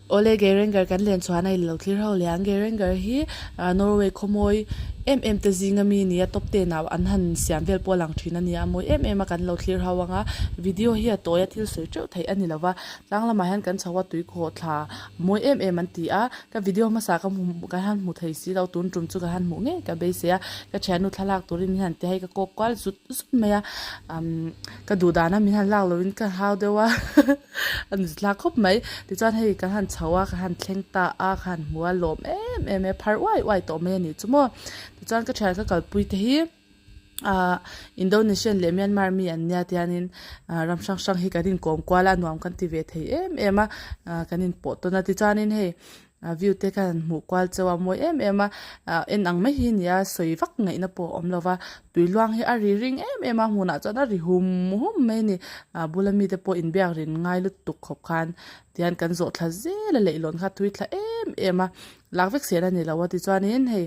Awle Geiranger kan len chhuahna i lo thlir ho leh ang. Geiranger hi Norway khawmawi em em te zinga mi nia top ten ah an han siam vel pawh a lang thin a nia a mawi em em a kan lo thlir ho ang a. Video hi a tawi a thil sawi teuh theih a ni lo va tlang lamah hian kan chho a tui khawh thla mawi em em an ti a ka video hmasa ka hmu ka han hmu thei si lo tun tum chu ka han hmuh ngei ka beisei a ka thiannu thlalak turin min han ti a hei ka kawk kual zut zut mai a umm ka duh dana min han lak lohin ka hau deuh a. A ni thlak khawp mai. Tichuan hei kan han chho a, kan han thleng ta a, ka han hmu a, lawm em em e, phar uai uai tawh mai a nih chu maw. Tichuan ka thian ka kalpui te hi ahh Indonesian leh Myanmar mi an nia tianin ah ram hrang hrang hi kan inkawm kual a, nuam kan ti ve thei em em a, ah kan inpawh tawn a. Tichuanin hei A view te khan an hmuh kual chauh a mawi em em a ah en ang mai hi a ni a sawi vak ngaihna pawh a awm lo va tui luang hi a ri ring em em a hmunah chuan a ri hum hum mai a ni a bula mite pawh inbiak rin ngai lutuk khawp khan tihian kan zawh thla zel a leihlawn kha tui thla em em a lak vek zel a ni lo a tichuanin hei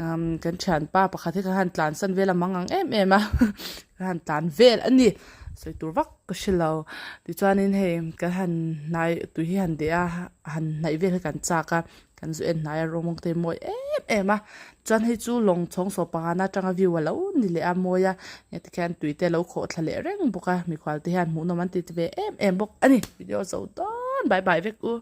umm kan thianpa pakhat hi kan han tlansan vel a mang ang em em a kan han tlan vel a ni sawi tur vak ka hre lo tichuanin hei kan han hnai tui hi han deh a han hnaih vel hi kan chak a kan zu en hnai a rawng te mawi em em a chuan hei chu lawng chhawng sawh pangana atanga view a lo ni leh a mawi a heti khian tui te a lo khawh thla leh reng bawk a mikhual te hian hmuhnawm an ti ve em em bawk a ni video zo dawn bye bye vek u.